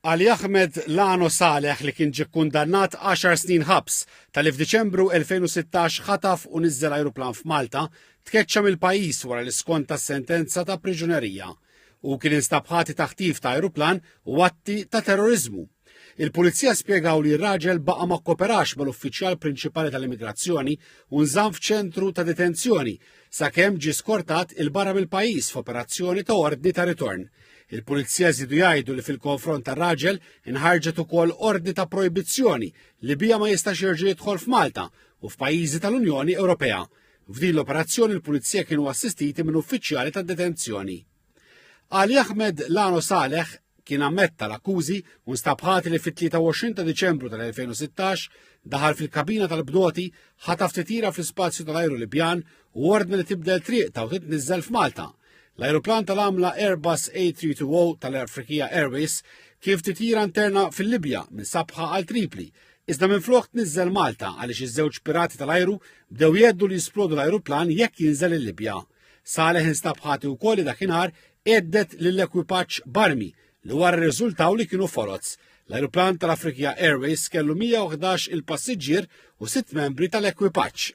Ali Ahmed Lano Saleh li kien ġie kkundannat għaxar snin ħabs talli f'Diċembru 2016 ħataf u niżżel ajruplan f'Malta, tkeċċa mill-pajjiż wara li skonta s-sentenza ta' priġunerija. Hu kien instab ħati ta' ħtif ta' ajruplan u atti ta' terroriżmu. Il-Pulizija spjegaw li r-raġel baqa' ma kkoperax mal-uffiċjal prinċipali tal-immigrazzjoni u nżamm f'ċentru ta' detenzjoni sakemm ġie skortat 'il barra mill-pajjiż f'operazzjoni ta' ordni ta' ritorn. Il-Pulizija żiedu jgħidu li fil-konfront tar-raġel inħarġet ukoll ordni ta' projbizzjoni li biha ma jistax jerġa' jidħol f'Malta u f'pajjiżi tal-Unjoni Ewropea. F'din l-operazzjoni l-Pulizija kienu assistiti minn uffiċjali tad-detenzjoni. Ali Ahmed Lano Saleh kien ammetta l-akkużi u nstab ħati li fit-23 ta' Diċembru tal-2016 daħal fil-kabina tal-bdoti, ħataf titira fl-ispazju tal-ajru Libjan u ordna li tibdel triq ta' u titniżżel f'Malta. L-ajruplan tal-għamla Airbus A320 tal-Afrikija Airways kien f'titjira interna fil-Libja minn Sabħa għal Tripli, iżda minflok tniżżel Malta għaliex iż-żewġ pirati tal-ajru bdew jgħeddu li jisplodu l-ajruplan jekk jinżel il-Libja. Saleh instab ħati wkoll li dakinhar għeddet lill-ekwipaġġ b'armi li wara rriżultaw li kienu foloz. L-ajruplan tal-Afrikija Airways kellu 111 il-passiġġier u sitt membri tal-ekwipaġġ.